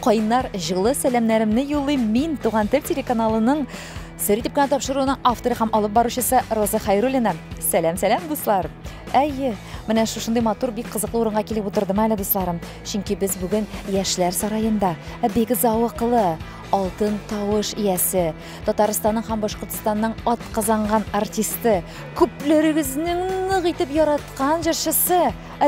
Кайнар җылы сәламнәремне юллыйм мин Туган тел телеканалының Сер итеп кенә тапшыруының авторы һәм алып баручысы Роза Хайруллина. Сәлам, сәлам, дуслар! Әйе, менә шушындый матур, бик кызыклы урынга килеп утырдым әле, дусларым. Чөнки без бүген Яшьләр сараенда, бик зәвыклы, алтын тавыш иясе, Татарстанның һәм Башкортстанның атказанган артисты, күпләрегезнең нык итеп яраткан җырчысы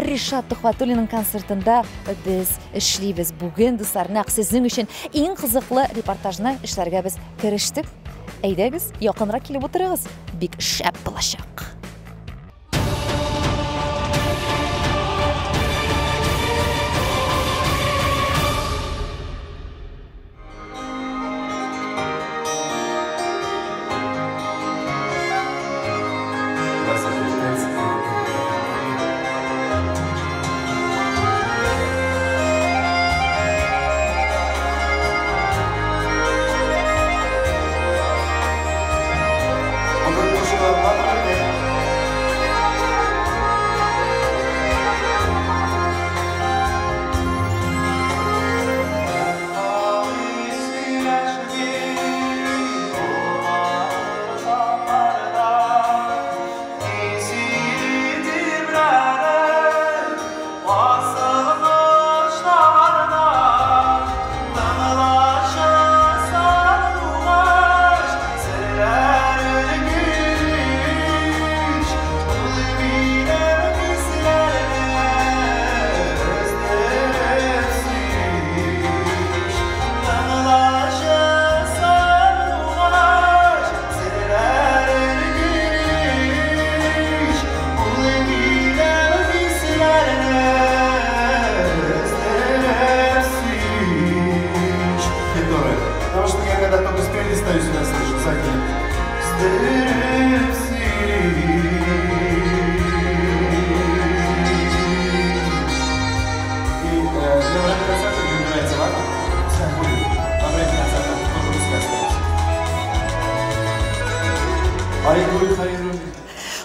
Ришат Төхвәтуллинның концертында без эшлибез. Бүген, дуслар, нәкъ сезнең өчен иң кызыклы репортажны эшләргә без керештек. Әйдәгез, якынрак килеп утырыгыз. Бик шәп булачак.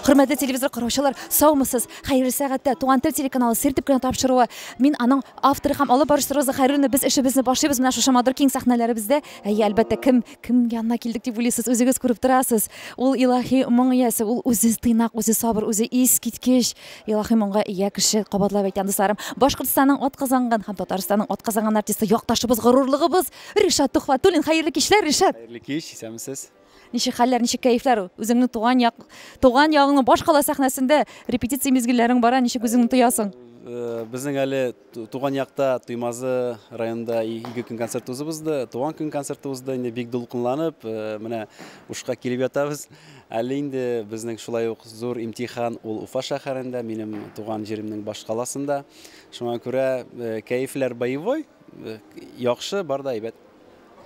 Хөрмәтле телевизор караучылар, саумысыз? Хәерле сәгатьтә Туган тел телеканалы сер дип кенә тапшыруы. Мин аның авторы һәм алып баручысы Роза Хәйруллина. Без эшебезне башлыйбыз менә шушы матур киң сәхнәләребездә. Әйе, әлбәттә, кем кем янына килдек дип уйлыйсыз, үзегез күреп торасыз. Ул илаһи моң иясе, ул үзе тыйнак, үзе сабыр, үзе искиткеч илаһи моңга ия кеше, кабатлап әйтәм, дусларым. Башкортстанның атказанган һәм Татарстанның атказанган артисты, якташыбыз, горурлыгыбыз Ришат Төхвәтуллин. Хәерле кичләр, Ришат. Хәерле кич, исәнмесез. Ничек хәлләр, ничек кәефләр? Үзеңнең туган як, туган ягыңның башкала сәхнәсендә репетиция мизгелләрең бара, ничек үзеңне тоясың? Безнең әле туган якта Туймазы районында ике көн концерт узып узды. Туган көн концерты узды, инде бик дулкынланып, менә ушка килеп ятабыз. Әле инде безнең шулай ук зур имтихан ул Уфа шәһәрендә, минем туган җиремнең башкаласында. Шуңа күрә кәефләр боевой, яхшы, бар да әйбәт.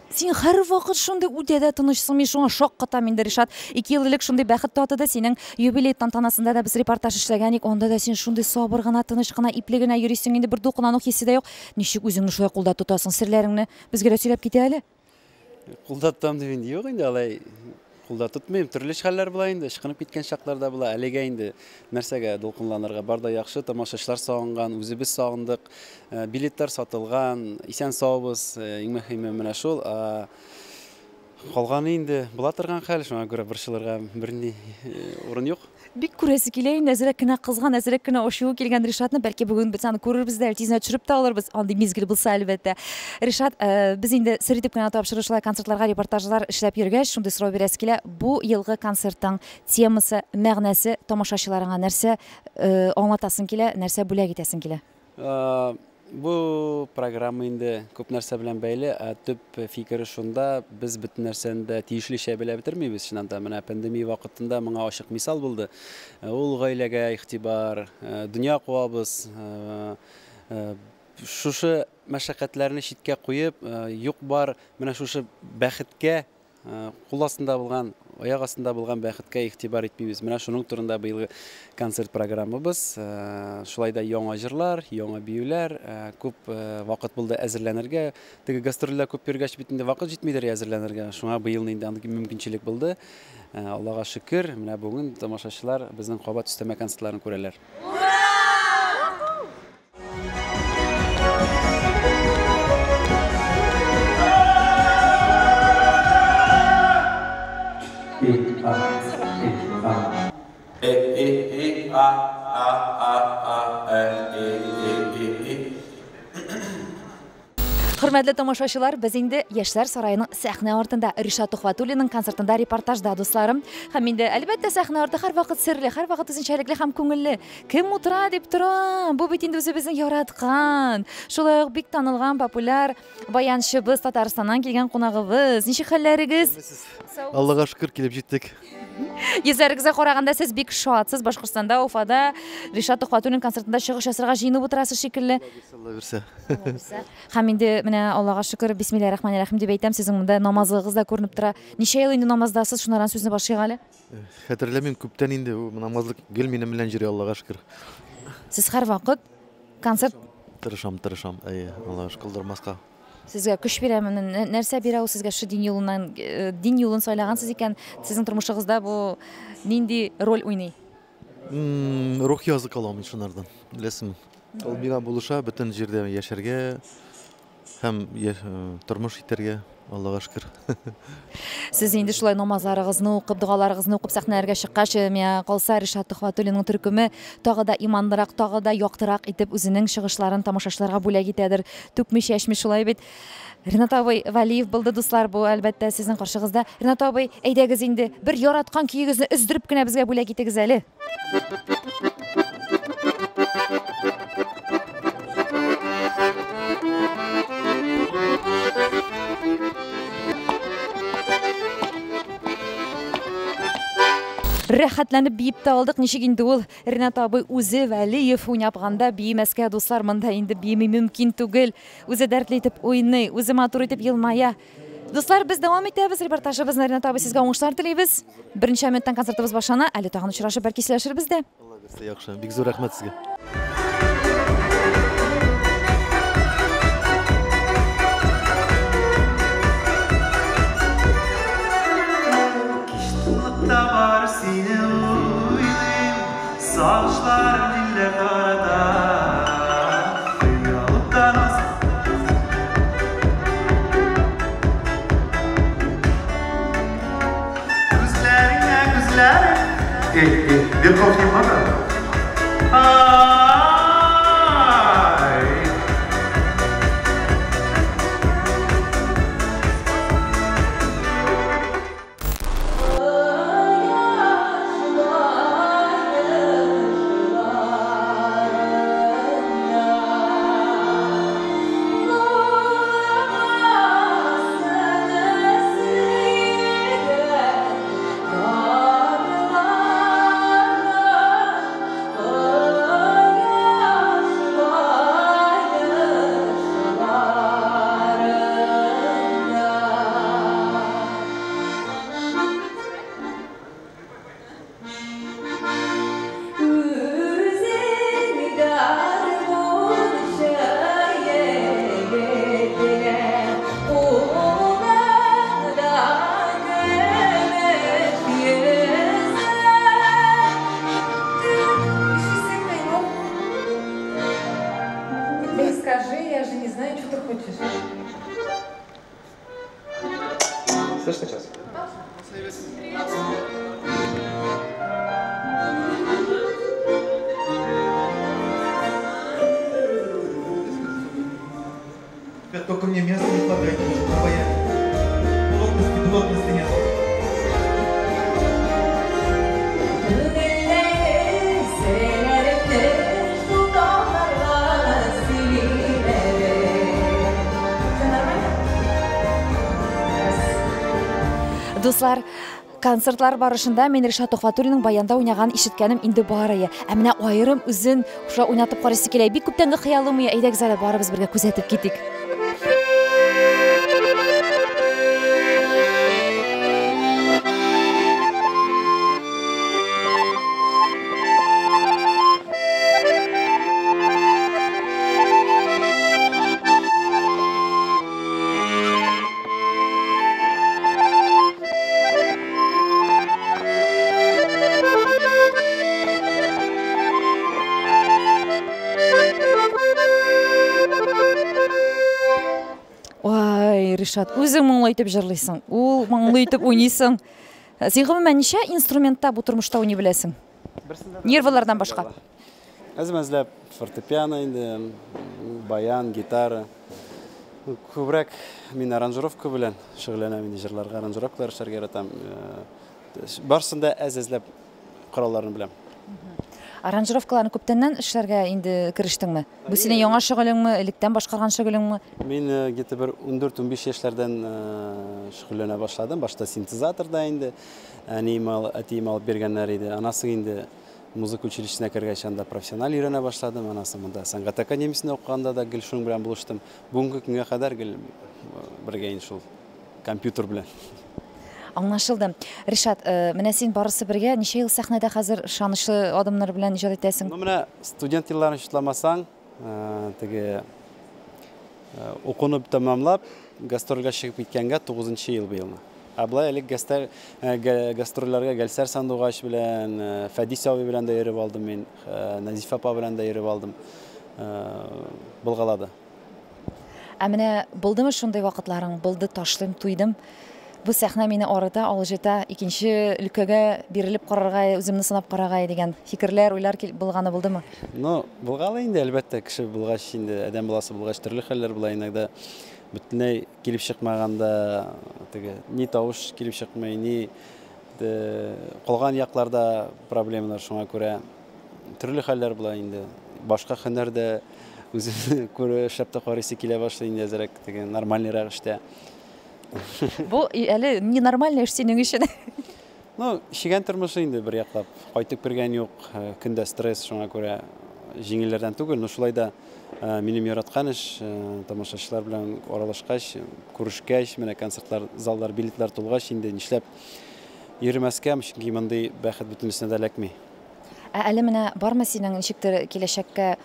Син һәрвакыт шундый үтә дә тынычсың, мин шуңа шаккатам инде, Ришат. Ике ел элек шундый бәхет татыды, синең юбилей тантанасында да без репортаж эшләгән идек, анда да син шундый сабыр гына, тыныч кына, ипле генә йөрисең инде, бер дулкынлану хисе дә юк. Ничек үзеңне шулай кулда тотасың, серләреңне безгә дә сөйләп кит әле. Кулда тотам дип инде юк инде, алай кулда тотмыйм. Төрле хәлләр була инде, ычкынып киткән чаклар да була. Әлегә инде нәрсәгә дулкынланырга, бар да яхшы, тамашачылар сагынган, үзебез сагындык. Билетлар сатылган, исән саубыз, иң мөһиме менә шул. Калганы инде була торган хәл, шуңа күрә борчылырга берни урын юк. Бик күрәсе килә инде, әзрәк кенә кызган, әзрәк кенә ачуы килгән Ришатны. Бәлки бүген без аны күрербез дә, тиз генә төшереп тә алырбыз. Андый мизгел булса, әлбәттә. Ришат, без инде сер итеп кенә тапшыру шулай концертларга репортажлар эшләп йөргәч, шундый сорау бирәсе килә. Бу елгы концертың темасы, мәгънәсе тамашачыларыңа нәрсә аңлатасың килә, нәрсә бүләк итәсең килә? Бу программа инде күп нәрсә белән бәйле, ә төп фикере шунда, без бөтен нәрсәне дә тиешлечә белә бетермибез. Чыннан да, менә пандемия вакытында моңа ачык мисал булды. Ул гаиләгә игътибар, дөнья куабыз, шушы мәшәкатьләрне читкә куеп, юк-бар менә шушы бәхеткә Кул астында булган, аяк астында булган бәхеткә игътибар итмибез. Менә шуның турында быелгы концерт программабыз. Шулай да яңа җырлар, яңа биюләр, күп вакыт булды әзерләнергә. Теге гастрольдә күп йөргәч бит инде вакыт җитмидер әзерләнергә. Шуңа быел инде андый мөмкинчелек булды. Аллага шөкер, менә бүген тамашачылар безнең кабат өстәмә концертларын күрәләр. Ура! И, А, И, А. Э, И, И, А, А, А, А, Э, И, И, И, И. Хөрмәтле тамашачылар, без инде Яшьләр сараеның сәхнә артында Ришат Тухватуллинның концертында репортажда, дусларым. Һәм инде, әлбәттә, сәхнә арты һәрвакыт серле, һәрвакыт үзенчәлекле һәм күңелле. Кем утыра дип торам? Бу бит инде үзебезнең яраткан, шулай ук бик танылган популяр баянчыбыз, Татарстаннан килгән кунагыбыз. Ничек хәлләрегез? Аллага шөкер, килеп җиттек. Йөзләрегезгә караганда сез бик шатсыз. Башкортстанда, Уфада Ришат Тухватуллин концертында чыгыш ясарга җыенып утырасыз шикелле. Алла бирсә. Һәм инде менә Аллага шөкер, бисмиллаһир рахманир рахим дип әйтәм, сезнең монда намазлыгыгыз да күренеп тора. Ничә ел инде намаздасыз? Шунаран сүзне башлыйк әле. Хәтерләмим, күптән инде бу намазлык гел минем белән йөри, Аллага шөкер. Сез һәрвакыт концерт Тырышам, тырышам, әйе, Аллага шөкер, кылдырмаска. Сезгә көч бирәме? Нәрсә бирә ул сезгә шушы дин юлыннан, дин юлын сайлагансыз икән, сезнең тормышыгызда бу нинди роль уйный? Рухи азык алам мин шунардан, беләсеңме? Ул миңа булыша бөтен җирдә яшәргә һәм тормыш итәргә, Аллага шөкер. Сез инде шулай намазларыгызны укып, догаларыгызны укып сәхнәләргә чыккач, миңа калса, Ришат Тухватуллинның төркеме тагы да иманлырак, тагы да яктырак итеп үзенең чыгышларын тамашачыларга бүләк итәдер. Түкми чәчми шулай бит. Ринат абый Вәлиев булды, дуслар, бу әлбәттә сезнең каршыгызда. Ринат абый, әйдәгез инде, бер яраткан көегезне өздереп кенә безгә бүләк итегез әле. Рәхәтләнеп биеп тә алдык. Ничек инде ул Ринат абый үзе Вәлиев уйнапганда биемәскә, дуслар, монда инде биеми мөмкин түгел. Үзе дәртле итеп уйный, үзе матур итеп елмая. Дуслар, без дәвам итәбез репортажыбызны. Ринат абый, сезгә уңышлар телибез. Берничә минуттан концертыбыз башлана. Әле тагын очрашып, бәлки сөйләшербез дә. Алла бирсә, яхшы. Бик зур рәхмәт сезгә. Кич тынлыкта бар сине уйлыйм, сагышларым җилләр тарата. Оялып та наз. Күзләреңә күзләрем. Эй, эй, верхов немного? Ай. Ты скажи, я же не знаю, что ты хочешь. Слышно сейчас? Ребят, только мне места не хватает на баяне. Плотности нет. Дуслар, концертлар барышында мин Ришат Тухватуллинның баянда уйнаган ишеткәнем инде бар иде. Ә менә аерым үзен шулай уйнатып карыйсы килә. Бик күптәнге хыялым иде. Әйдәгез әле барыбыз бергә күзәтеп китик. Ай, Ришат, үзең моңлы итеп җырлыйсың, ул моңлы итеп уйныйсың. Син гомумән ничә инструментта бу тормышта уйный беләсең? Нервылардан башка. Әз-мәзләп фортепиано инде, баян, гитара. Күбрәк мин аранжировка белән шөгыльләнәм инде, җырларга аранжировкалар эшләргә яратам. Барысын да әз-әзләп коралларны беләм. Аранжировкаларны күптәннән эшләргә инде керештеңме? Бу синең яңа шөгылеңме, электән башкарган шөгылеңме? Мин где-то бер 14-15 яшьләрдән шөгыльләнә башладым. Башта синтезаторда инде әнием, әтием алып биргәннәр иде. Аннан соң инде музыка училищесына кергәч, анда профессиональ өйрәнә башладым. Аннан соң монда сәнгать академиясендә укыганда да гел шуның белән булыштым. Бүгенге көнгә кадәр гел бергә инде шул компьютер белән. Аңлашылды. Ришат, менә син барысы бергә ничә ел сәхнәдә хәзер ышанычлы адымнар белән иҗат итәсең? Ну, менә студент елларын чутламасаң, теге укуны тәмамлап, гастрольгә чыгып киткәнгә 9 ел быелны. Ә болай элек гастрольләргә Гәлсәр Сандугач белән, Фәдис абый белән дә йөреп алдым мин, Нәзифә апа белән дә йөреп алдым. Булгалады. Ә менә булдымы шундый вакытларың? Булды, ташлыйм, туйдым. Бу сәхнә мине арыта, алҗыта, икенче өлкәгә бирелеп карарга, үземне сынап карарга дигән фикерләр, уйлар булганы булдымы? Ну, булгалы инде, әлбәттә, кеше булгач инде, адәм баласы булгач, төрле хәлләр була иногда. Бөтенләй килеп чыкмаганда, теге, ни тавыш килеп чыкмый, ни калган якларда проблемалар, шуңа күрә төрле хәлләр була инде. Башка һөнәрдә үземне күрә эшләп тә карыйсы килә башлый инде әзрәк, теге нормальныйрак эштә. Бу әле ненормальный эш синең өчен. Ну, чигән тормышы инде бер яклап. Кайтып кергән юк, көндә стресс, шуңа күрә җиңелләрдән түгел, но шулай да минем яраткан эш, тамашачылар белән аралашкач, күрешкәч, менә концертлар, заллар, билетлар тулгач инде нишләп йөрмәскә, чөнки мондый бәхет бөтенесенә дә эләкми. Ә әле менә бармы синең ничектер киләчәккә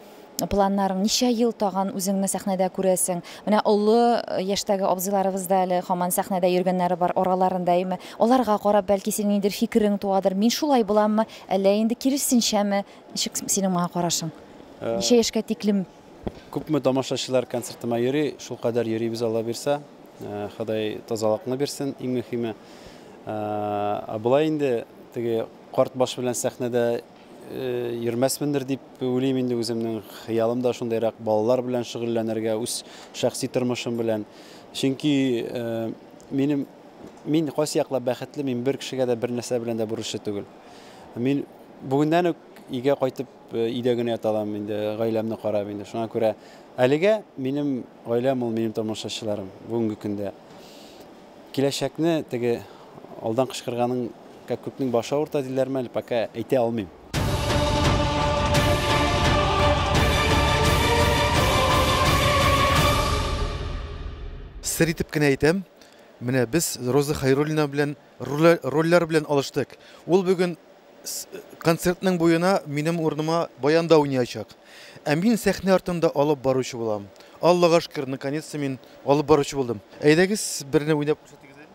планнарың, ничә ел тагын үзеңне сәхнәдә күрәсең? Менә олы яшьтәге абзыйларыбыз да әле һаман сәхнәдә йөргәннәре бар, араларында әйме? Аларга карап бәлки синең ниндидер фикерең туадыр, мин шулай буламмы, әллә инде киресенчәме? Ничек синең моңа карашың? Ничә яшькә тиклем? Күпме тамашачылар концертыма йөри, шул кадәр йөрибез, Алла бирсә. Ходай тазалыкны бирсен, иң мөһиме. Ә болай инде теге карт баш белән сәхнәдә йөрмәсмендер дип уйлыйм инде, үземнең хыялым да шундыйрак, балалар белән шөгыльләнергә, үз шәхси тормышым белән. Чөнки мин кайсы яклап бәхетле, мин бер кешегә дә бер нәрсә белән дә бурычлы түгел. Мин бүгеннән үк өйгә кайтып, өйдә генә ята алам инде, гаиләмне карап инде. Шуңа күрә әлегә минем гаиләм ул минем тамашачыларым бүгенге көндә. Киләчәкне теге алдан кычкырганың күпнең башы авырта диләрме әле, пока әйтә алмыйм. Сер итеп кенә әйтәм, менә без Роза Хайруллина белән рольләр белән алыштык. Ул бүген концертның буена минем урыныма баянда уйнаячак. Ә мин сәхнә артында алып баручы булам. Аллага шөкер, наконец-то мин алып баручы булдым. Әйдәгез, берне уйнап күрсәтегез әле.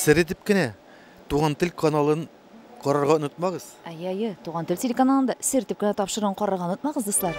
Сер итеп кенә Туган тел каналын карарга онытмагыз. Әйе, әйе, Туган тел телеканалында сер итеп кенә тапшыруын карарга онытмагыз, дуслар.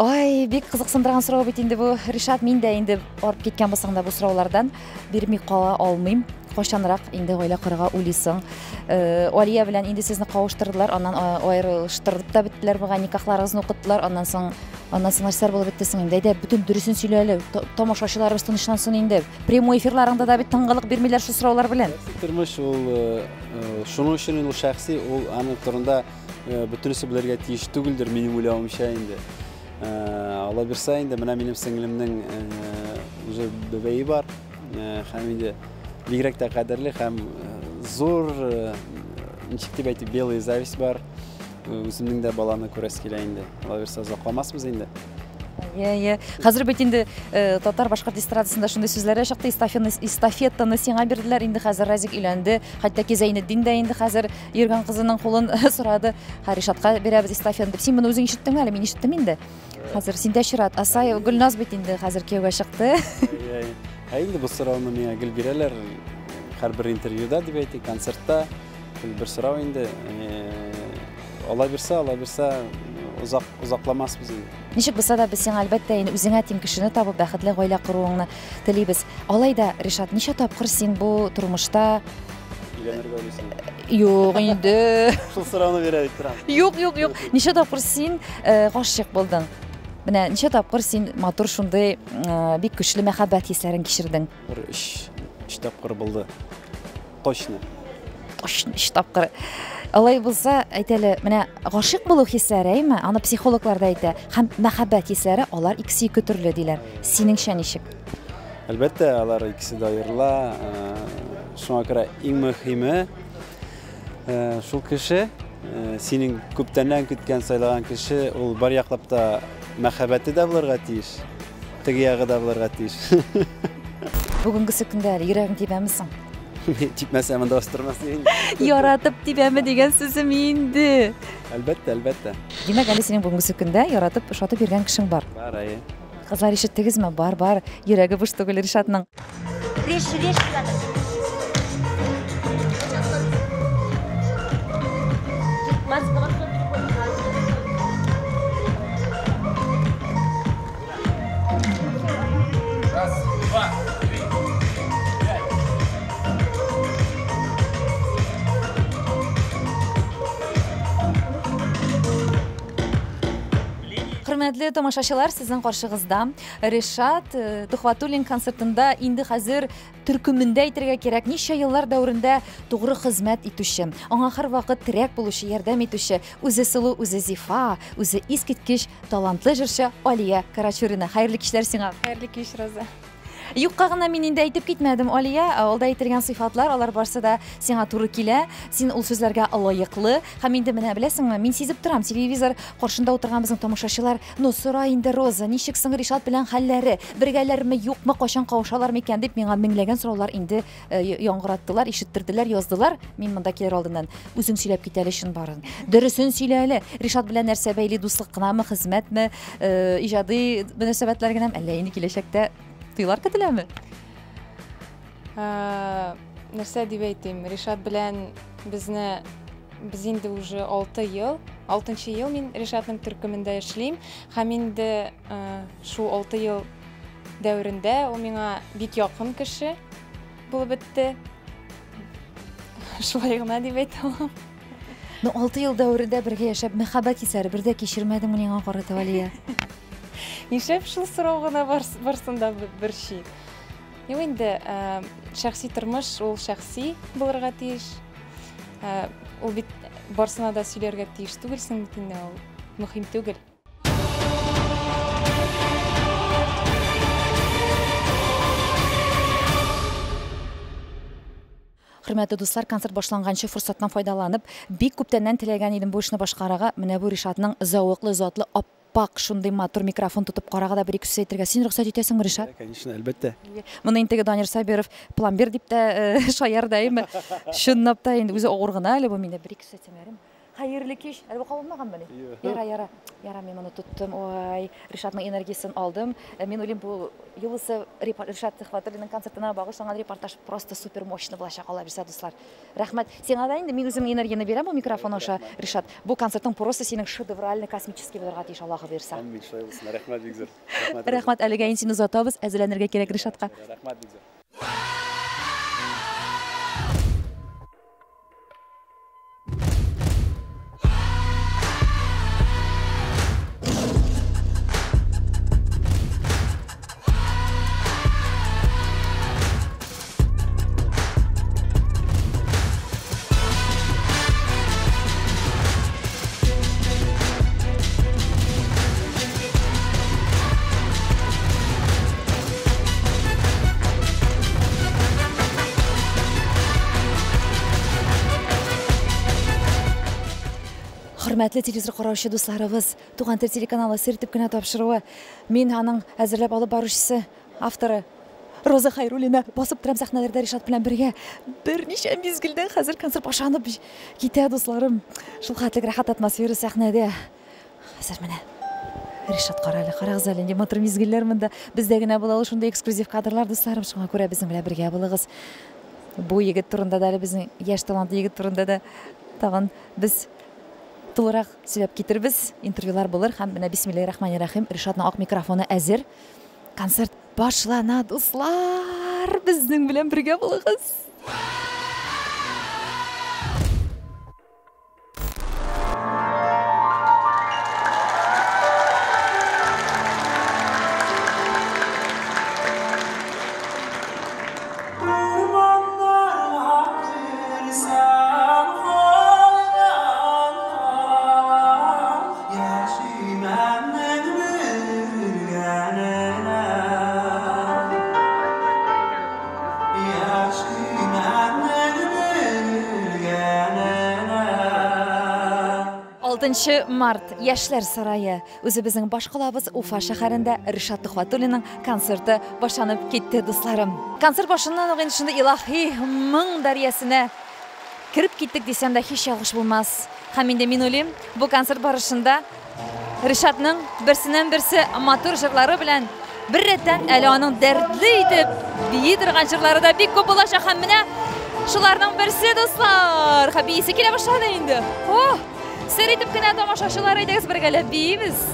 Ай, бик кызыксындырган сорау бит инде бу, Ришат. Мин дә инде арып киткән булсаң да бу сораулардан бирми кала алмыйм. Кайчанрак инде гаилә корырга уйлыйсың? Алия белән инде сезне кавыштырдылар, аннан аерылыштырып та беттеләр бугай, никахларыгызны укыттылар, аннан соң, аннан соң нәрсәләр булып бетте соң инде? Әйдә, бөтен дөресен сөйлә әле, тамашачыларыбыз тынычлансын инде. Прямой эфирларыңда да бит тынгылык бирмиләр шул сораулар белән. Тормыш ул, шуның өчен ул шәхси, ул аның турында бөтенесе белергә тиеш түгелдер, минем уйлавымча инде. Алла бирсә инде, менә минем сеңлемнең уже бәбәе бар, һәм инде бигрәк тә кадерле һәм зур, ничек дип әйтик, белая зависть бар. Үземнең дә баланы күрәсе килә инде. Алла бирсә, озакламасбыз инде. Әйе, әйе. Хәзер бит инде э, татар башкорт эстрадасында шундый сүзләр дә чыкты. Эстафетаны, эстафетаны сиңа бирделәр. Инде хәзер Разик өйләнде. Хәтта ки Зәйнетдин дә инде хәзер йөргән кызының кулын сорады. Һәр Ришатка бирәбез эстафетаны дип. Син моны үзең ишеттеңме әле? Мин ишеттем инде. Хәзер синдә чират. Асай Гөлназ бит инде хәзер кияүгә чыкты. Әйе, әйе. Ә инде бу сорауны миңа гел бирәләр. Һәрбер интервьюда дип әйтик, концертта. Бер сорау инде. Алай бирсә, алай бирсә, озак озакламасбыз инде. Ничек булса да без сиңа әлбәттә инде үзеңә тиң кешене табып бәхетле гаилә коруыңны телибез. Алай да, Ришат, ничә тапкыр син бу тормышта өйләнергә уйлыйсың? Юк инде. Шул сорауны бирә дип торам. Юк, юк, юк. Ничә тапкыр син гашыйк булдың? Менә ничә тапкыр син матур шундый бик көчле мәхәббәт хисләрен кичердең? Бер өч тапкыр булды. Точно. Точно, өч тапкыр. Алай булса, әйт әле, менә гашыйк булу хисләре, әйме? Аны психологлар да әйтә. Һәм мәхәббәт хисләре, алар икесе ике төрле диләр. Синеңчә ничек? Әлбәттә, алар икесе дә аерыла. Шуңа күрә иң мөһиме шул кеше, синең күптәннән көткән, сайлаган кеше, ул бар яклап та мәхәббәте дә булырга тиеш, теге ягы да булырга тиеш. Бүгенгесе көндә әле йөрәгең тибәме соң? Типмәсә монда бастырмас инде. Яратып тибәме дигән сүзем инде. Әлбәттә, әлбәттә. Димәк, әле синең бүгенгесе көндә яратып, ошатып йөргән кешең бар. Бар, әйе. Кызлар, ишеттегезме? Бар, бар. Йөрәге буш түгел Ришатның. Реш, реш, Раз, два, три, пять. Хөрмәтле тамашачылар, сезнең каршыгызда Ришат Тухватуллин концертында инде хәзер төркемендә әйтергә кирәк, ничә еллар дәверендә тугры хезмәт итүче, аңа һәрвакыт терәк булучы, ярдәм итүче, үзе сылу, үзе зифа, үзе искиткеч талантлы җырчы Алия Карачурина. Хәерле кичләр сиңа. Хәерле кич, Роза. Юкка гына мин инде әйтеп китмәдем, Алия, алда әйтелгән сыйфатлар, алар барсы да сиңа туры килә. Син ул сүзләргә лаеклы. Һәм инде менә беләсеңме, мин сизеп торам, телевизор каршында утырган безнең тамашачылар, ну сора инде, Роза, ничек соң Ришат белән хәлләре, бергәләрме, юкмы, кайчан кавышалар микән дип миңа меңләгән сораулар инде яңгыраттылар, ишеттерделәр, яздылар. Мин монда килер алдыннан үзең сөйләп кит әле чын барын. Дөресен сөйлә әле. Ришат белән нәрсә бәйли, дуслык кынамы, хезмәтме, иҗади мөнәсәбәтләр генәме, әллә инде киләчәктә туйлар көтеләме? Нәрсә дип әйтим, Ришат белән без инде уже 6 ел, 6 ел мин Ришатның төркемендә эшлим. Һәм инде шул 6 ел дәверендә ул миңа бик якын кеше булып бетте. Шулай гына дип әйтә алам. Ну, 6 ел дәверендә бергә яшәп, мәхәббәт хисләре бер дә кичермәдеңме миңа карата, Алия? Нишләп шул сорау гына барсын да бер шик. Юк инде, шәхси тормыш ул шәхси булырга тиеш. Ул бит барсына да сөйләргә тиеш түгелсең бит инде, ул мөһим түгел. Хөрмәтле дуслар, концерт башланганчы форсаттан файдаланып, бик күптәннән теләгән идем бу эшне башкарырга. Менә бу Ришатның зәвыклы, затлы, аппак шундый матур микрофон тотып карарга да бер-ике сүз әйтергә. Син рөхсәт итәсеңме, Ришат? Конечно, әлбәттә. Моны инде теге Данир Сабиров пломбир дип тә шаярды, әйме? Чынлап та инде үзе авыр гына әле бу, миндә бер-ике сүз әйтсәм ярыймы? Хәерле кич. Әле бу кабылмаганмыни? Юк. Яра, яра. Яра, мин моны тоттым. Ой, Ришатның энергиясен алдым. Мин уйлыйм, бу юлысы Ришат Тухватуллинның концертына багышланган репортаж просто супер мощный булачак, Алла бирсә, дуслар. Рәхмәт. Сиңа да инде мин үземнең энергияне бирәм бу микрофон аша, Ришат. Бу концертың просто синең шедевральный, космический булырга тиеш, Аллаһы бирсә. Амин, шулай булсын. Рәхмәт бик зур. Рәхмәт. Рәхмәт, әлегә инде сине озатабыз, әзерләнергә кирәк Ришатка. Рәхмәт бик зур. Хөрмәтле телевизор караучы дусларыбыз, Туган тел телеканалы сер итеп кенә тапшыруы. Мин аның әзерләп алып баручысы, авторы Роза Хайруллина басып торам сәхнәләрдә Ришат белән бергә. Берничә мизгелдән хәзер концерт башланып китә, дусларым. Шул хәтлек рәхәт атмосфера сәхнәдә. Хәзер менә Ришат, кара әле, карагыз әле, нинди матур мизгелләр монда. Бездә генә була ул шундый эксклюзив кадрлар, дусларым. Шуңа күрә безнең белән бергә булыгыз. Бу егет турында да әле безнең яшь талантлы егет турында да тагын без тулырак сөйләп китербез. Интервьюлар булыр һәм менә бисмиллаһи рахмани рахим Ришатның ак микрофоны әзер. Концерт башлана, дуслар! Безнең белән бергә булыгыз. Алтынчы март, Яшьләр сарае. Үзебезнең башкалабыз Уфа шәһәрендә Ришат Төхвәтуллинның концерты башланып китте, дусларым. Концерт башыннан ук инде шундый илаһи моң дәрьясенә кереп киттек дисәм дә һич ялгыш булмас. Һәм инде мин уйлыйм, бу концерт барышында Ришатның берсеннән-берсе матур җырлары белән бер рәттән әле аның дәртле итеп бии торган җырлары да бик күп булачак. Һәм менә шуларның берсе, дуслар, һәм биисе килә башлады инде. О, сер итеп кенә тамашачылар, әйдәгез бергәләп биибез.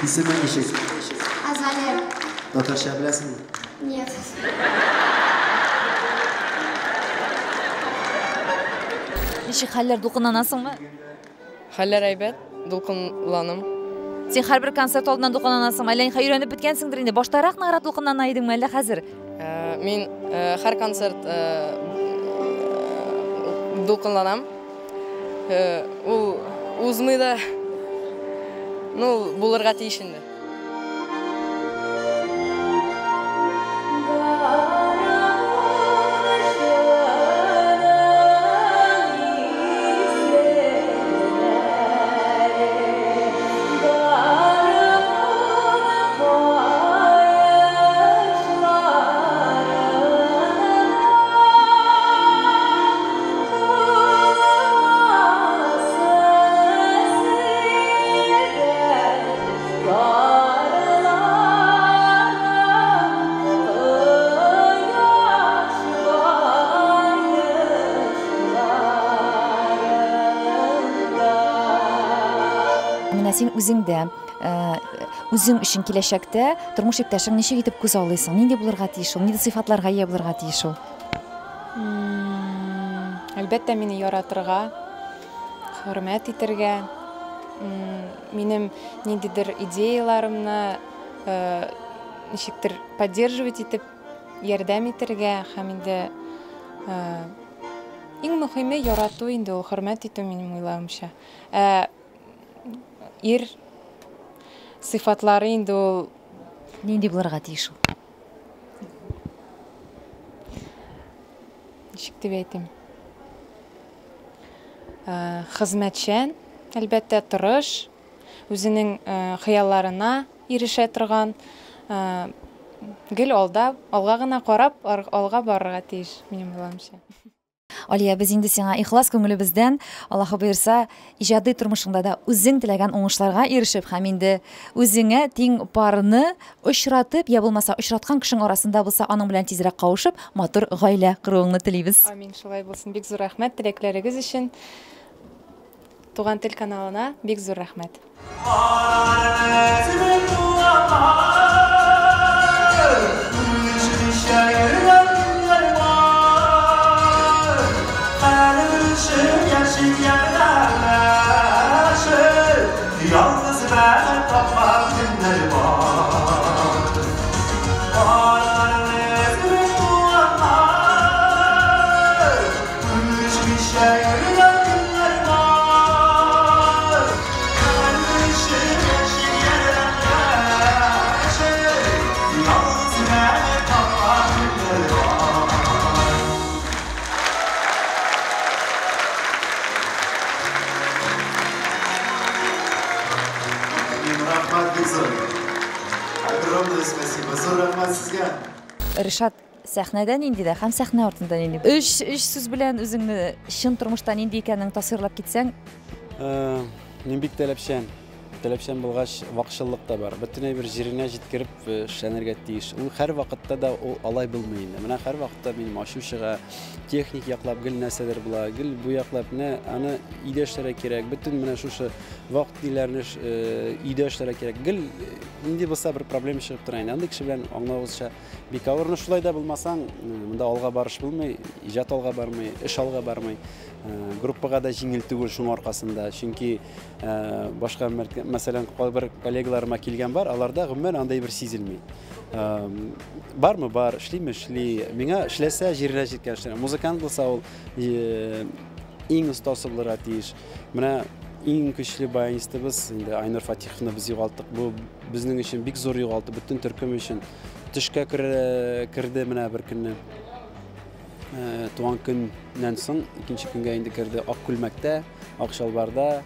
Исемең ничек? Азалия. Татарча беләсеңме? Нет. Ничек хәлләр, дулкынланасыңмы? Хәлләр әйбәт, дулкынланым. Син һәрбер концерт алдыннан дулкынланасыңмы? Әллә инде өйрәнеп беткәнсеңдер инде. Баштарак ныграк дулкынлана идеңме, әллә хәзер? Мин һәр концерт дулкынланам. Ул узмый да, ну, булырга тиеш инде. Менә син үзең дә, үзең өчен киләчәктә тормыш иптәшең ничек итеп күз аллыйсың? Нинди булырга тиеш ул? Нинди сыйфатларга ия булырга тиеш ул? Әлбәттә, мине яратырга, хөрмәт итәргә, минем ниндидер идеяларымны ничектер поддерживать итеп, ярдәм итәргә һәм инде иң мөһиме ярату инде ул, хөрмәт итү минем уйлавымча. Ә ир сыйфатлары инде ул нинди булырга тиеш ул? Ничек дип әйтим? Хезмәтчән, әлбәттә, тырыш, үзенең хыялларына ирешә торган, гел алда, алга гына карап, алга барырга тиеш, минем уйлавымча. Алия, без инде сиңа ихлас күңелебездән, Аллаһы боерса, иҗади тормышыңда да үзең теләгән уңышларга ирешеп һәм инде үзеңә тиң парны очратып, я булмаса очраткан кешең арасында булса, аның белән тизрәк кавышып, матур гаилә коруыңны телибез. Амин, шулай булсын. Бик зур рәхмәт теләкләрегез өчен. Туган тел каналына бик зур рәхмәт. Yalnız ben tapmak günler var. Varlarınız duanlar, Gülüşmüşe yürüyen günler var. Kardeşim yeşil yerleşir, Yalnız ben tapmak günler var. Рәхмәт бик зур. Огромное спасибо. Зур рәхмәт сезгә. Ришат, сәхнәдә нинди дә һәм сәхнә артында нинди? Өч сүз белән үзеңне чын тормышта нинди икәнен тасвирлап китсәң? Мин бик таләпчән. Таләпчән булгач, вакчыллык та бар. Бөтен әйбер җиренә җиткереп эшләнергә тиеш. Ул һәр вакытта да ул алай булмый инде. Менә һәр вакытта минем ачу чыга, техник яклап гел нәрсәдер була, гел бу яклап менә аны өйдә эшләргә кирәк. Бөтен менә шушы вакыт ниләрне өйдә эшләргә кирәк. Гел нинди булса бер проблема чыгып тора инде. Андый кеше белән аңлавыгызча бик авыр. Но шулай да булмасаң, монда алга барыш булмый, иҗат алга бармый, эш алга бармый. Группага да җиңел түгел шуның аркасында. Чөнки башка, мәсәлән, бер коллегаларыма килгән бар, аларда гомумән андай бер сизелми. Бармы бар, эшлиме эшли. Миңа эшләсә җиренә җиткән эшләр. Музыкант булса ул иң остасы булырга тиеш. Менә иң көчле баянистыбыз инде Айнур Фатиховны без югалттык. Бу безнең өчен бик зур югалту, бөтен төркем өчен. Төшкә керде менә бер көнне. Туган көннән соң икенче көнгә инде керде ак күлмәктә, ак чалбарда.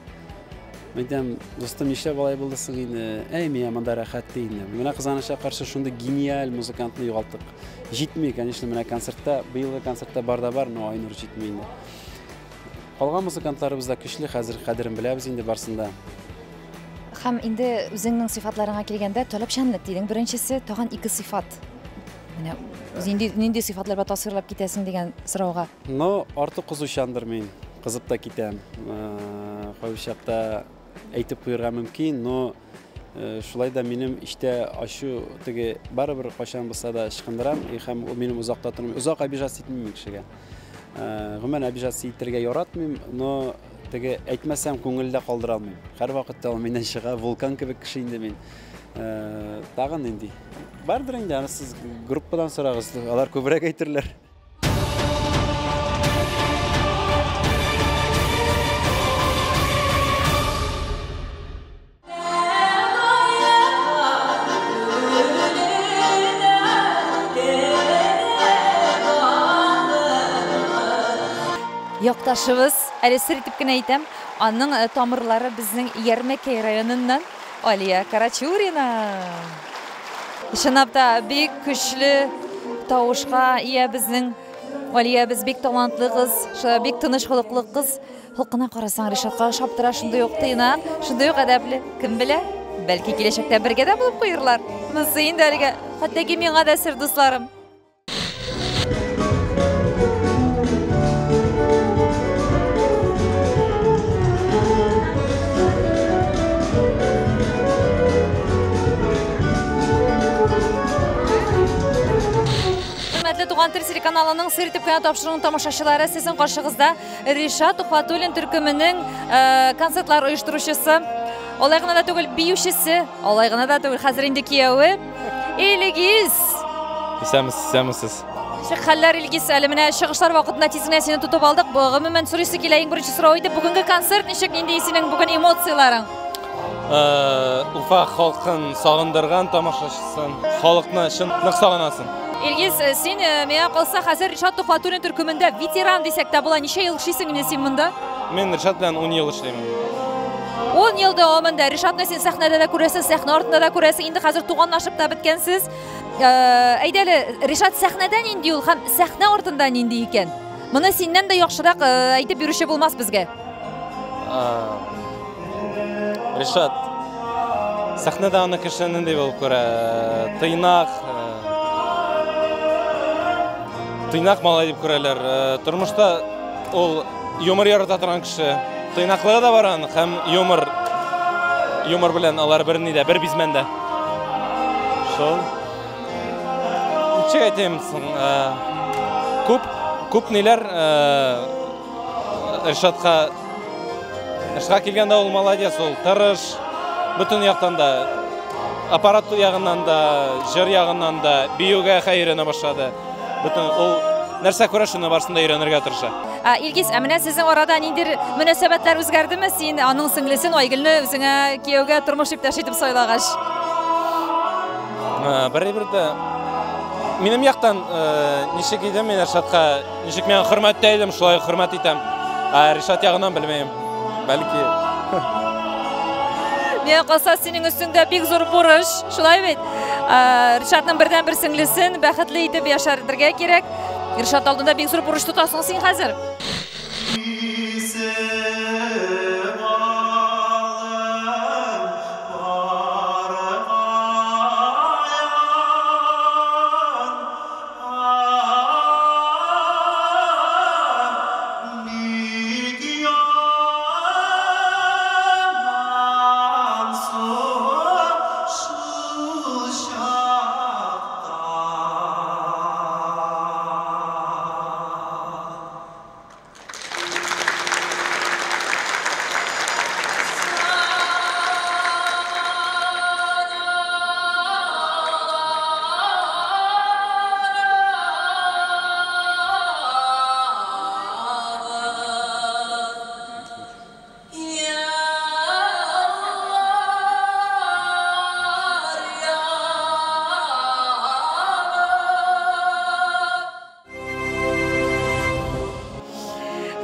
Мин әйтәм, дустым, нишләп алай булды соң инде? Әй, миңа монда рәхәт ди инде. Менә кызганычка каршы шундый гениаль музыкантны югалттык. Җитми, конечно, менә концертта, быелгы концертта бар да бар, но Айнур җитми инде. Калган музыкантларыбыз да көчле, хәзер кадерен беләбез инде барсын да. Һәм инде үзеңнең сыйфатларыңа килгәндә, таләпчәнлек дидең. Беренчесе, тагын ике сыйфат. Менә нинди сыйфатлар белән тасвирлап китәсең дигән сорауга. Но артык кызучандыр мин, кызып та китәм. Кайбер чакта әйтеп куярга мөмкин, но шулай да минем эчтә ачу теге барыбер кайчан булса да ычкындырам, и һәм ул минем озак та тормый. Озак обижаться итмим мин кешегә. Гомумән обижаться итәргә яратмыйм, но теге әйтмәсәм күңелдә калдыра алмыйм. Һәр вакытта ул миннән чыга, вулкан кебек кеше инде мин. Тагын нинди? Бардыр инде, аны сез группадан сорагыз, алар күбрәк әйтерләр. Якташыбыз, әле сер итеп кенә әйтәм, аның тамырлары безнең Ярмәкәй районыннан Алия Карачурина. Чынлап та бик көчле тавышка ия безнең Алиябез, бик талантлы кыз, бик тыныч холыклы кыз. Холкына карасаң, Ришатка ошап тора, шундый ук тыйнак, шундый ук әдәпле. Кем белә, бәлки киләчәктә бергә дә булып куерлар. Монысы инде әлегә, хәтта ки миңа да сер, дусларым. Хөрмәтле Туган тел телеканалының Сер итеп кенә тапшыруының тамашачылары, сезнең каршыгызда Ришат Тухватуллин төркеменең концертлар оештыручысы, алай гына да түгел, биючесе, алай гына да түгел, хәзер инде кияве Илгиз. Исәнмесез, исәнмесез. Ничек хәлләр, Илгиз? Әле менә чыгышлар вакытында тиз генә сине тотып алдык. Бу, гомумән, сорыйсы килә, иң беренче сорау иде. Бүгенге концерт ничек, нинди синең бүген эмоцияләрең? Уфа халкын сагындырган тамашачысын, халыкны чын нык сагынасың. Илгиз, син миңа калса хәзер Ришат Тухватуллин төркемендә ветеран дисәк тә була. Ничә ел эшлисең инде син монда? Мин Ришат белән 10 ел эшлим. 10 ел дәвамында Ришатны син сәхнәдә дә күрәсең, сәхнә артында да күрәсең. Инде хәзер туганлашып та беткәнсез. Әйдә әле, Ришат сәхнәдә нинди ул һәм сәхнә артында нинди икән? Моны синнән дә яхшырак әйтеп йөрүче булмас безгә. Ришат сәхнәдә аны кеше нинди булып күрә? Тыйнак, тыйнак малай дип күрәләр. Тормышта ул юмор ярата торган кеше. Тыйнаклыгы да бар аның һәм юмор юмор белән алар берни дә, бер бизмән дә. Шул. Ничек әйтим соң, күп күп ниләр Ришатка эшкә килгәндә ул молодец, ул тырыш, бөтен яктан да аппарат ягыннан да, җыр ягыннан да, биюгә хәй өйрәнә башлады. Бөтен ул нәрсә күрә, шуны барысын да өйрәнергә тырыша. Ә, Илгиз, ә менә сезнең арада ниндидер мөнәсәбәтләр үзгәрдеме? Син аның сеңлесен Айгөлне үзеңә кияүгә тормыш иптәше итеп сайлагач. Бер әйбер дә минем яктан ничек идем мин Ришатка, ничек миңа хөрмәттә идем, шулай хөрмәт итәм. Ә Ришат ягыннан белмим. Бәлки. Миңа калса, синең өстеңдә бик зур бурыч, шулай бит? Ришатның бердәнбер сеңлесен бәхетле итеп яшәртергә кирәк. Ришат алдында бик зур бурыч тотасың син хәзер.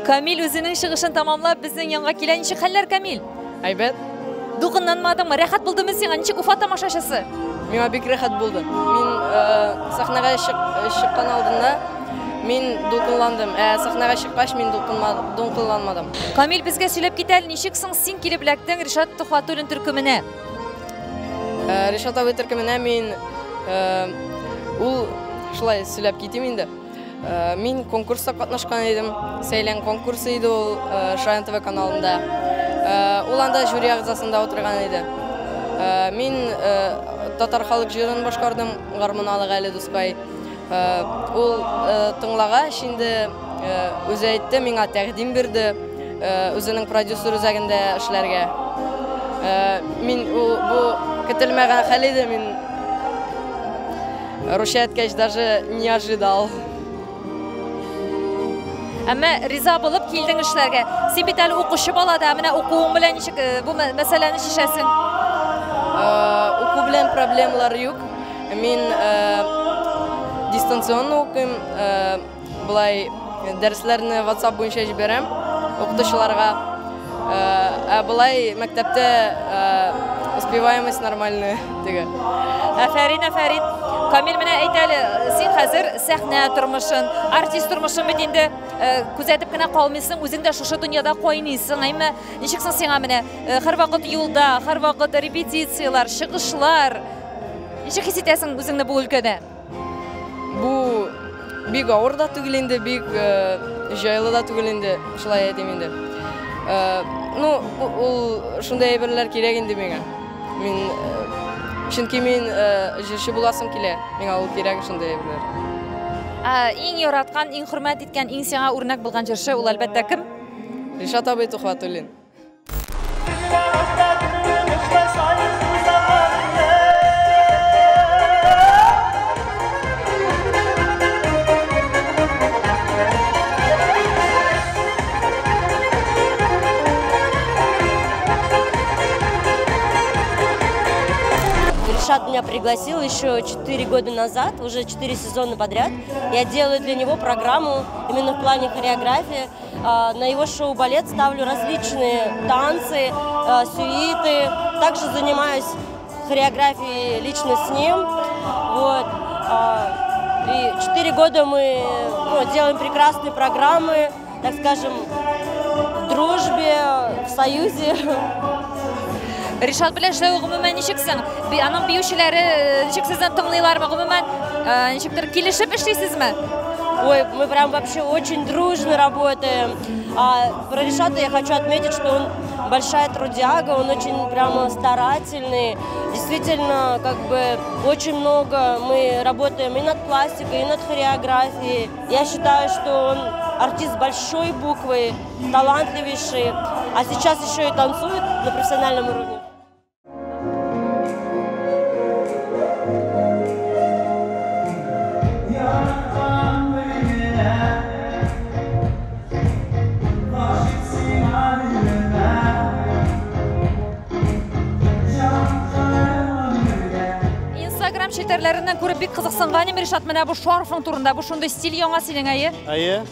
Камил үзенең чыгышын тамамлап безнең янга килә. Ничек хәлләр, Камил? Әйбәт. Дулкынланмадыңмы? Рәхәт булдымы сиңа? Ничек Уфа тамашачысы? Миңа бик рәхәт булды. Мин сәхнәгә чыккан алдында мин дулкынландым. Ә сәхнәгә чыккач мин дулкынланмадым. Камил, безгә сөйләп кит әле, ничек соң син килеп эләктең Ришат Төхвәтуллин төркеменә? Ришат абый төркеменә мин ул шулай сөйләп китим инде. Мин конкурста катнашкан идем. Сәйлән конкурсы иде ул Шаян ТВ каналында. Ул анда жюри әгъзасында утырган иде. Мин татар халык җырын башкардым, гармоналык әле дускай. Ул тыңлагач инде үзе әйтте, миңа тәкъдим бирде үзенең продюсер үзәгендә эшләргә. Мин бу көтелмәгән хәл иде, мин русча әйткәч даже не ожидал. Әмма риза булып килдең эшләргә. Син бит әле укучы бала да, менә укуың белән ничек бу мәсьәләне чишәсең? Уку белән проблемалар юк. Мин дистанционно укыйм, болай дәресләрне WhatsApp буенча җибәрәм укытучыларга. Ә болай мәктәптә успеваемость нормальная теге. Афәрин, афәрин. Камил, менә әйт әле, син хәзер сәхнә тормышын, артист тормышын бит инде күзәтеп кенә калмыйсың, үзең дә шушы дөньяда кайныйсың, әйме? Ничек соң сиңа менә һәрвакыт юлда, һәрвакыт репетицияләр, чыгышлар? Ничек хис итәсең үзеңне бу өлкәдә? Бу бик авыр да түгел инде, бик җайлы да түгел инде, шулай әйтим инде. Ну, ул шундай әйберләр кирәк инде миңа. Мин чөнки мин җырчы буласым килә, миңа ул кирәк шундай әйберләр. Иң яраткан, иң хөрмәт иткән, иң сиңа үрнәк булган җырчы ул әлбәттә кем? Ришат абый Тухватуллин. Ришат меня пригласил еще 4 года назад, уже 4 сезона подряд. Я делаю для него программу именно в плане хореографии. На его шоу-балет ставлю различные танцы, сюиты. Также занимаюсь хореографией лично с ним. Вот. И 4 года мы делаем прекрасные программы, так скажем, в дружбе, в союзе. Ришат белән эшләү гомумән ничек соң? Аның биючеләре ничек сезне тыңлыйлармы? Гомумән, ничектер килешеп эшлисезме? Ой, мы прям вообще очень дружно работаем. А про Ришата я хочу отметить, что он большая трудяга, он очень прямо старательный. Действительно, как бы очень много мы работаем и над пластикой, и над хореографией. Я считаю, что он артист большой буквы, талантливейший, а сейчас еще и танцует на профессиональном уровне. Инстаграм челтәрләреннән күреп бик кызыксынган идем, Ришат, менә бу шарфың турында, бу шундый стиль яңа синең, әйе? Әйе.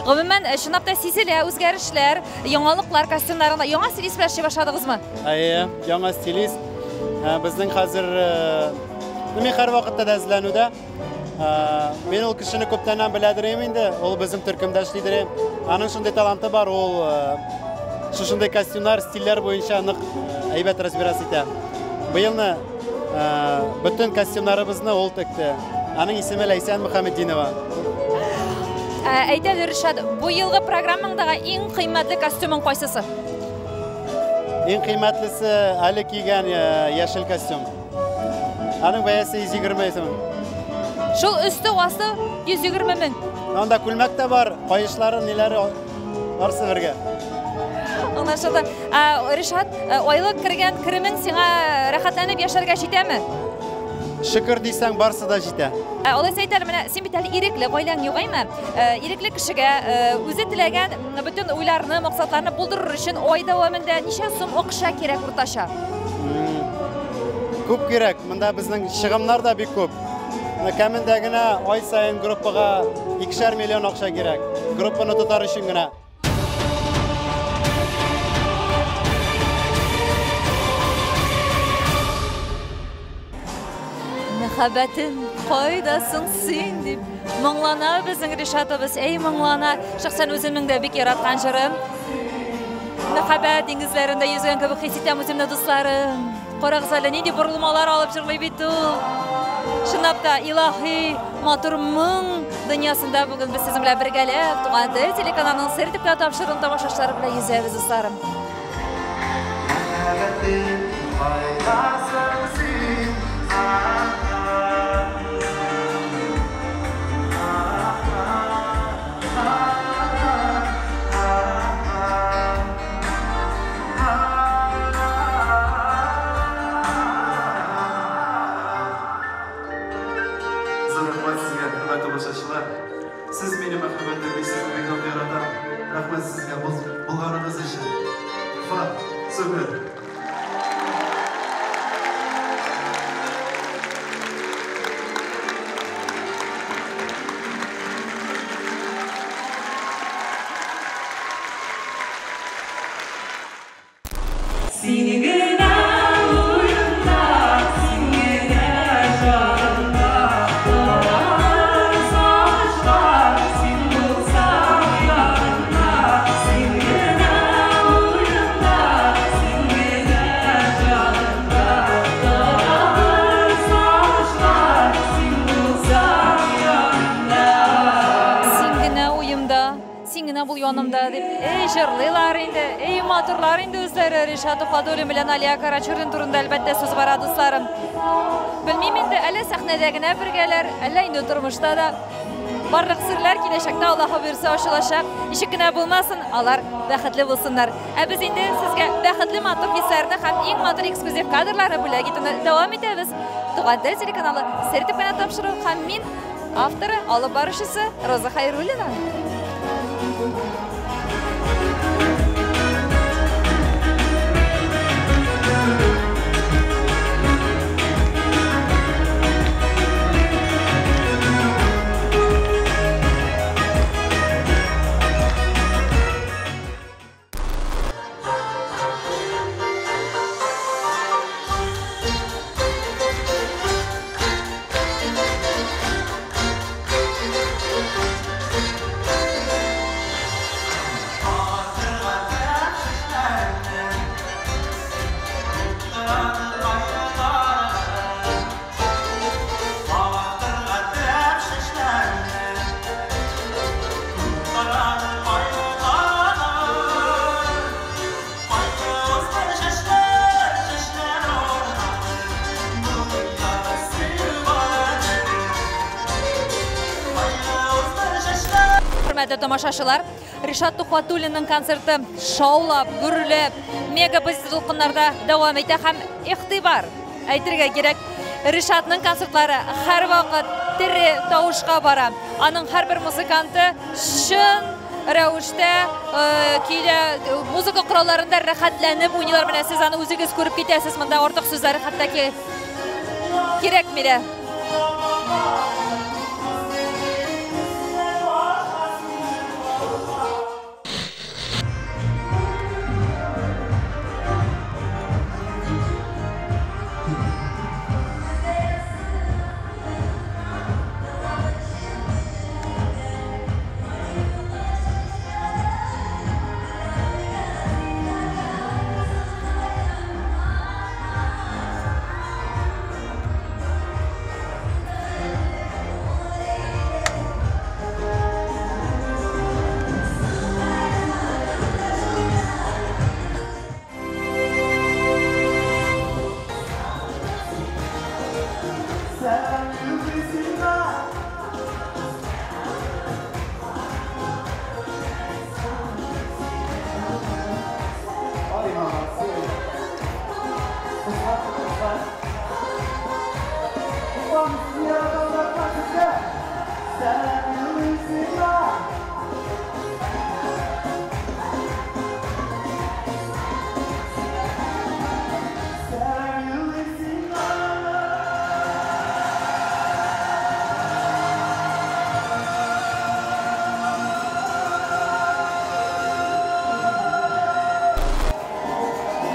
Гомумән, чынлап та сизелә үзгәрешләр, яңалыклар костюмнарында. Яңа стилист белән эшли башладыгызмы? Әйе, яңа стилист. Безнең хәзер, мин һәрвакытта да эзләнүдә. Мин ул кешене күптәннән беләдер идем инде, ул безнең төркемдә эшлидер. Аның шундый таланты бар, ул шушындый костюмнар, стильләр буенча нык әйбәт разбираться итә. Быелны бөтен костюмнарыбызны ул текте. Аның исеме Ләйсән Мөхәммәтдинова. Әйтә әле, Ришат, бу елгы программаңдагы иң кыйммәтле костюмың кайсысы? Иң кыйммәтлесе әле кигән яшел костюм. Аның бәясе 120 мең. Шул өсте асты 120 мең. Анда күлмәк тә бар, каешлары, ниләре барсы бергә. Аңлашылды. Ришат, айлык кергән керемең сиңа рәхәтләнеп яшәргә җитәме? Шөкер дисәң, барсы да җитә. Алайса әйт әле, менә син бит әле ирекле, гаиләң юк, әйме? Ирекле кешегә үзе теләгән бөтен уйларны, максатларны булдырыр өчен ай дәвамында ничә сум акча кирәк уртача? Күп кирәк. Монда безнең чыгымнар да бик күп. Кәмендә генә ай саен группага 2 миллион акча кирәк. Группаны тотар өчен генә. Мәхәббәтем, кайдасың син дип моңлана безнең Ришатыбыз, әй моңлана. Шәхсән үземнең дә бик яраткан җырым. Мәхәббәт диңгезләрендә йөзгән кебек хис итәм үземне, дусларым. Карагыз әле, нинди борылмалар алып җырлый бит ул. Чынлап та илаһи матур моң дөньясында бүген без сезнең белән бергәләп Туган тел телеканалының Сер дип тапшыруын тамашачылар белән йөзәбез, дусларым. Мәхәббәтем, кайдасың син? Сез мине мәхәббәтем, мин сезне бик нык яратам. Рәхмәт сезгә булганыгыз өчен. Фа, супер. Сине генә уемда, син генә җанымда, таралыр сагышлар, син булсаң янымда. Син генә уемда, син генә җанымда, таралыр сагышлар, син булсаң янымда. Син генә уемда, син генә бул янымда дип, эй җырлыйлар инде, эй матурлар инде үзләре. Ришат Тухватуллин белән Алия Карачурин турында әлбәттә сүз бара, дусларым. Белмим инде, әллә сәхнәдә генә бергәләр, әллә инде тормышта да. Барлык серләр киләчәктә Аллаһы боерса ачылачак. Ничек кенә булмасын, алар бәхетле булсыннар. Ә без инде сезгә бәхетле матур хисләрне һәм иң матур эксклюзив кадрларны бүләк итүне дәвам итәбез. Туган тел телеканалы Сер дип кенә тапшыру һәм мин авторы, алып баручысы Роза Хайруллина. хөрмәтле тамашачылар, Ришат Тухватуллинның концерты шаулап, гөрләп, мега позитив дулкыннарда дәвам итә һәм игътибар, әйтергә кирәк, Ришатның концертлары һәрвакыт тере тавышка бара. Аның һәрбер музыканты чын рәвештә көйлә музыка коралларында рәхәтләнеп уйныйлар. Менә сез аны үзегез күреп китәсез, монда артык сүзләр хәтта кирәкми дә.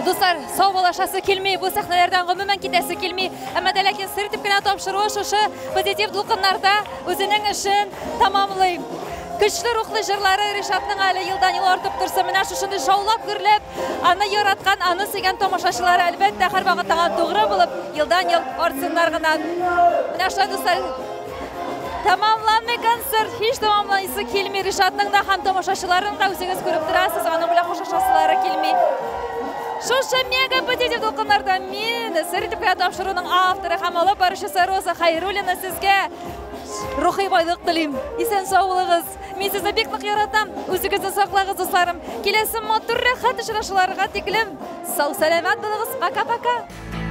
Дуслар, саубуллашасы килми, бу сәхнәләрдән гомумән китәсе килми. Әмма дә ләкин сер итеп кенә тапшыруы шушы позитив дулкыннарда үзенең эшен тамамлый. Көчле рухлы җырлары Ришатның әле елдан-ел артып торсын. Менә шушындый шаулап, гөрләп, аны яраткан, аны сөйгән тамашачылары әлбәттә һәрвакыт аңа тугры булып, елдан-ел артсыннар гына. Менә шулай, дуслар, тамамланмый концерт, һич тамамланасы килми. Ришатның да һәм тамашачыларның да үзегез күреп торасыз, аның белән хушлашасылары килми. Шушы мега позитив дулкыннарда мин, сер итеп кенә тапшыруның авторы һәм алып баручысы Роза Хайруллина сезгә рухи байлык телим. Исән сау булыгыз. Мин сезне бик нык яратам. Үзегезне саклагыз, дусларым. Киләсе матур рәхәт очрашуларга тиклем сау сәламәт булыгыз. Пока-пока.